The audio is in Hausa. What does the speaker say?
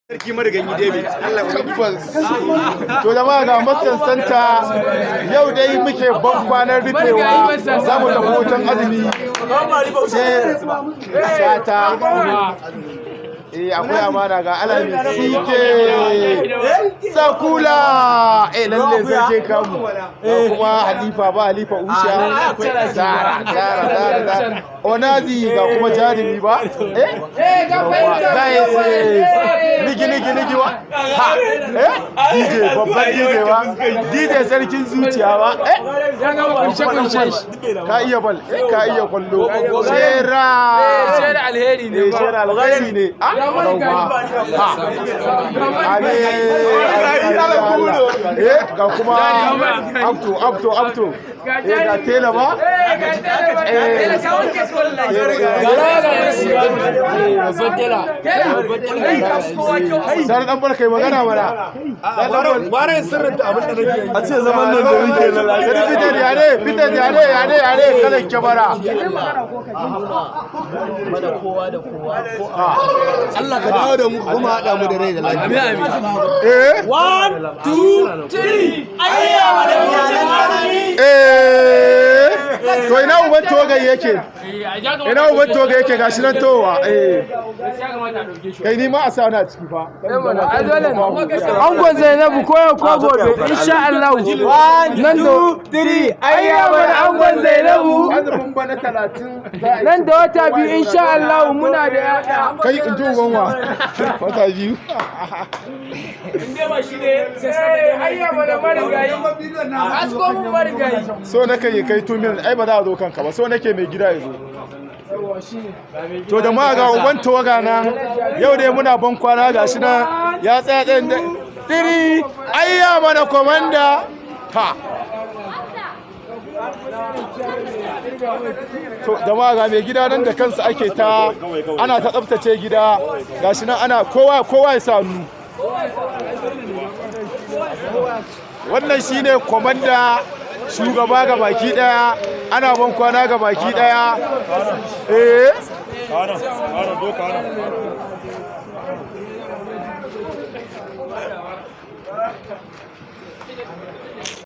Sarki mariganyi David. Allah. Tabbas. To jama'a, ga Master Center, yau dai muke ban kwanar rufewa, za mu tafi hutun azumi. Sai Shata. Eh, akwai amana ga Alami CK Sakula. Eh, lalle sarkin kamu. Ga kuma Halifa ba, Halifa Usha. Zara, Zara, Zara, Zara. Onazi, ga kuma jarumi ba. Eh? Guys, nigi nigi nigi wa. Ha. Eh? DJ, babban DJ ba. DJ sarkin zuciya ba. Eh? Kunshe kunshe. Ka iya bal, eh, ka iya kwallo. Shera. Shera alheri ne Eh, ba. shera alheri ne. Ah, yawwa. Ha. Ale. Eh, ga kuma Abto, Abto, Abto. Eh, ga tela ba? Eh, Babban tela. Sani dan barka, yi magana mana. Bayan sirrinta abin da nake yi. A ce zaman nan da muke na lafiya. Sani fitar ya ne, fitar ya ne, ya ne, ya ne, kalan kyamara. Mana kowa da kowa ko Allah ka dawo da mu kuma haɗa mu da rai da lafiya. Eh? One, two, three. Eh, to ina uban togai yake? Ina uban togai yake? Gashi nan towa. Eh. Kai, ni ma a sa na ciki fa. Ai dole ne. Angon Zainabu, ko yau ko gobe insha Allah. Nan da Three. Ayya mana angon Zainabu. Azumin bana 30 za a yi. Nan da wata 2 insha Allah muna da yaya. Kai, in ji uban wa. Wata 2. Ayya mana marigayi. Asko mun marigayi. So nake yi kai 2 million, ai ba za a zo kanka ba. So nake mai gida ya zo. To da ma ga uban tawaga nan, yau dai muna ban kwana, gashi nan ya tsaya tsayin da tiri. Ayya mana komanda. Ha. To jama'a, ga mai gida nan da kansa ake ta ana ta tsaftace gida, gashi nan ana kowa kowa ya sa hannu. Wannan shine komanda, shugaba ga baki daya, ana ban kwana ga baki daya. Eh.